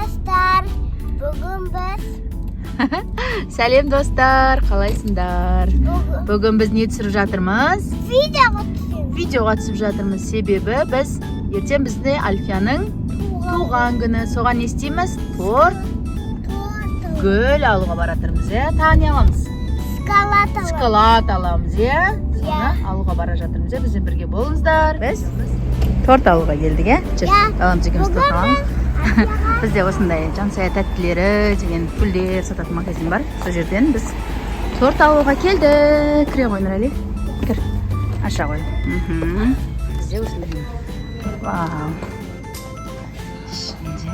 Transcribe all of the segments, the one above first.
Достар, бүгін біз Сәлем, достар, қалайсыңдар? Бүгін Бүгін біз не түсіріп жатырмыз? Видеоға түсеміз. Видеоға түсіп жатырмыз, себебі біз ертең бізде Альфияның туған күні. Соған не істейміз? Торт, Торт. Гүл алуға бара жатырмыз, иә? Тағы не аламыз? Шоколад аламыз. Шоколад аламыз, иә? Иә. Соны алуға бара жатырмыз, иә? Бізбен бірге болыңыздар. Біз торт алуға келдік, иә? Жүр, Иә. баламыз екеуміз торт Бүгін аламыз. біз Альфияға Бізде осындай Жансая тәттілері деген гүлдер сататын магазин бар. Сол жерден біз торт алуға келдік. Кіре ғой, Нұрәли, кір, аша ғой. Бізде осындай, вау, ішінде.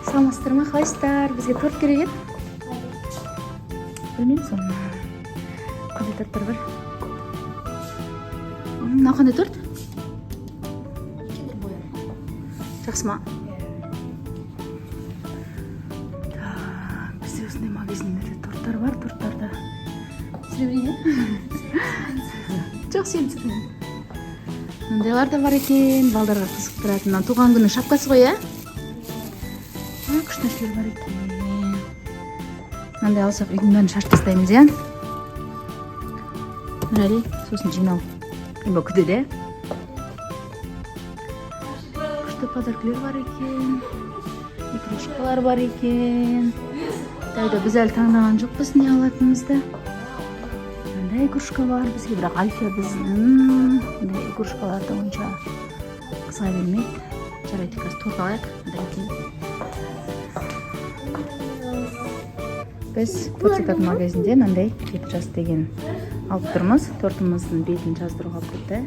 Саламатсыздар ма, қалайсыздар? Бізге торт керек еді. Білмеймін, соны, қандай торттар бар? Мынау қандай торт? Жақсы ма? Так, бізде осындай магазиндерде торттар бар. Торттарды түсіре берейін, иә? Жоқ, сен түсірме. Мындайлар да бар екен, балдарға қызықтыратын. Мынау туған күннің шапкасы ғой, иә? А, күшті нәрселер бар екен. Мынандай алсақ, үйдің бәрін шашып тастаймыз, иә, Нұрәли? Сосын жинау қиын болып кетеді, иә? Күшті подаркілер бар екен, игрушкалар бар екен. Дәуде, біз әлі таңдаған жоқпыз не алатынымызды. Мынандай игрушка бар бізге, бірақ Альфия біздің мындай игрушкаларды онша қызыға бермейді. Жарайды, қазір торт алайық, одан кейін. Біз торт сататын магазинде мынандай «Бет жаз» деген алып тұрмыз. Тортымыздың бетін жаздыруға алып кетті.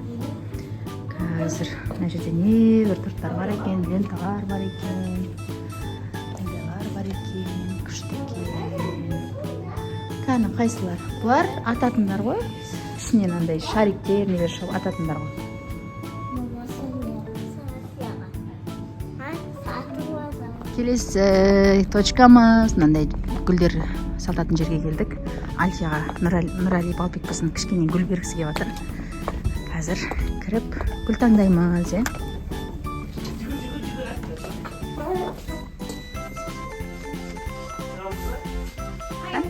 Қазір мына жерде небір торттар бар екен, ленталар бар екен, мындайлар бар екен, күшті екен. Кәні, қайсылар? Бұлар ататындар ғой, ішінен андай шариктер, нелер шығып ататындар ғой. Мамасы не? Альфияға. А, сатып алады. Келесі точкамыз мынандай гүлдер сататын жерге келдік. Альфияға Нұрәли Балбек біздің кішкене гүл бергісі келіп жатыр. Қазір кіріп гүл таңдаймыз, иә?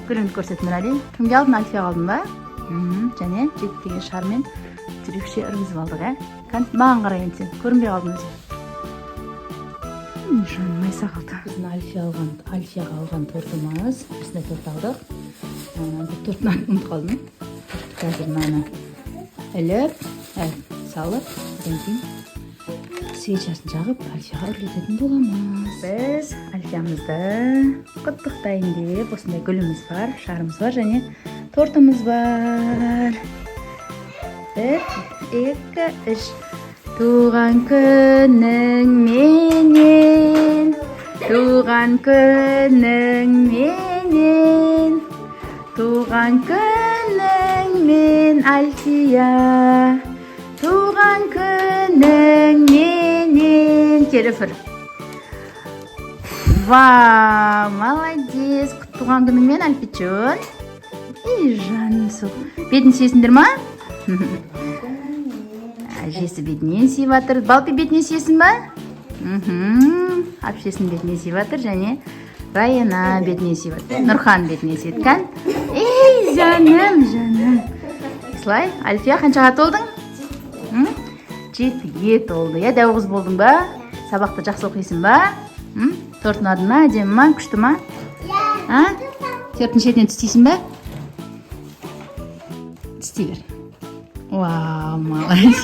Гүліңді көрсет, Нұрәли. Кімге алдың? Альфияға алдың ба? Және жеті деген шармен жүрекше ырғызып алдық, иә? Кән, маған қарай, енді сен көрінбей қалдың өзі. Жаным, майса қалды. Біздің Альфияға алған тортымыз. Осындай торт алдық. Бұл торттың атын ұмытып қалдым. Қазір мынаны іліп, салып, одан кейін свечасын жағып, Альфияға үрлететін боламыз. Біз Альфиямызды құттықтайын деп осындай гүліміз бар, шарымыз бар және тортымыз бар. Бір, екі, үш. Туған күніңменен, туған күніңменен, туған күніңмен, Альфия, туған күніңменен. Кел, үфір. Вау, молодец. Құтты туған күніңмен, Альфичон. Ей, жаным сол. Бетін сүйесіңдер ма? Әжесі бетінен сүйіп жатыр. Балпи, бетінен сүйесің ба? Әпшесінің бетінен сүйіп жатыр және Раяна бетінен сүйіп жатыр. Нұрхан бетінен сүйеді. Кән. Ей, жаным, жаным. Осылай, Альфия, қаншаға толдың? М? 7-ге толды, иә? Дәу қыз болдың ба? Сабақты жақсы оқисың ба? М? Торт ұнады ма? Әдемі ма? Күшті ма? Иә. А? Торттың шетінен тістейсің ба? Тістей бер. Вау, молодец.